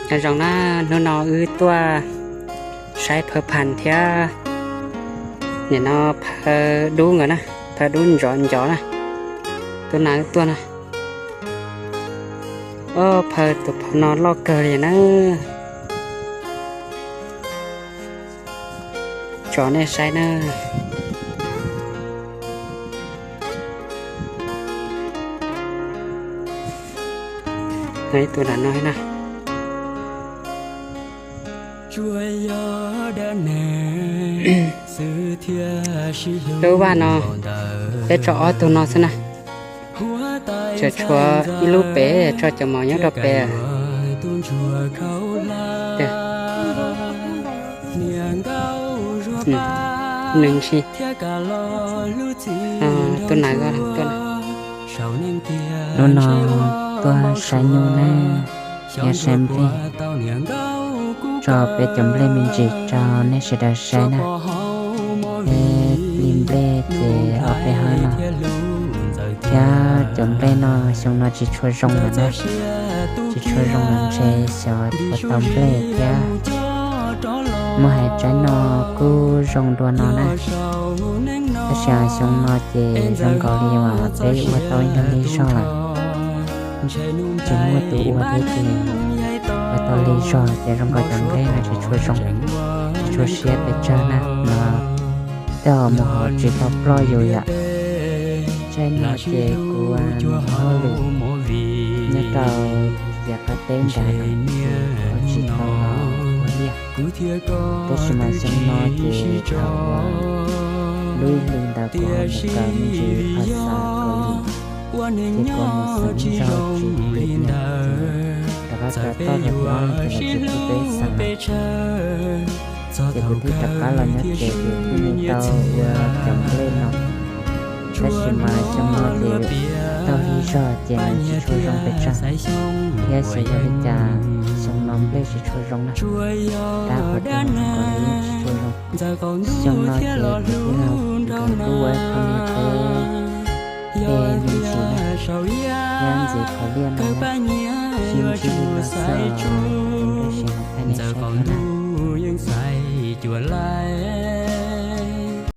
Nyob zoo na, hnub no wb tuaj saib phaw phas thiab, nim no phaw dub nkawd na, phaw dub ncov ncov na, tus na wb tuaj na. Ob phaw tus phaw no loj kawg li na. Tso nej saib na. Ib tug nram no na. Lub vaj no peb tso ob tug no xwb na. Tseem tshuav ib lub pem tso cov mov nyob rau pem. Nws ntsis, tus na tuaj. Hnub no tuaj saib nyuj na, nyob saib nplej, tso peb cov nplej me ntsis rau nej sawv daws saib na. Peb li nplej ces ob peb hawv no, thiab cov nplej no xyoo no tsis tshua zoo lawm na, tsis tshua zoo lawm ntshe xyov puas tau nplej thiab. Muab hais tsaib no kuj zoo dua no na, tab sis xyoo no ces zoo nkaus li uas peb ua tau ib nyuag lig zog lawm, tsis muaj tus ua thiab ces ua tau lig zog ces zoo nkaus cov nplej no tsis tshua zoo, tsis tshua siab pes tsawg na no. Tej zaum mus hauv tsis tau ploj yus yom. Tsaib no ces kuv mus hauj lwm nyob rau yav qab teb nrad no ces kuv tsis tau los ua liaj. Tab sis mas xyoo no ces thaum uas lub ib hlis ntawd kuv ho mus kawm me ntsis phas xas Kaus Lim, ces kuv mus xeev zog tsis pom li na, ces rov qab rau toj rau tim ob no ces lawv tsis pub peb xeev lawm. Ces kuv thiaj rov qab los nyob tsev ces thiaj li tau ua cov nplej no. Tab sis mas xyoo no ces tau lig zog ces nws tsis tshua zoo pes tsawg, thiab xyov yog li cas xyoo no nplej tsis tshua zoo na. Tab sis kuv tau mus kom nws yeej tsis tshua zoo. Xyoo no ces kuv thiaj li nkag lub web qhov niag teb, tej me ntsis na, thiab ntxiv qhov liaj no na, sib ntsib li no xwb os, tab sis mas thaij nej saib thiab na.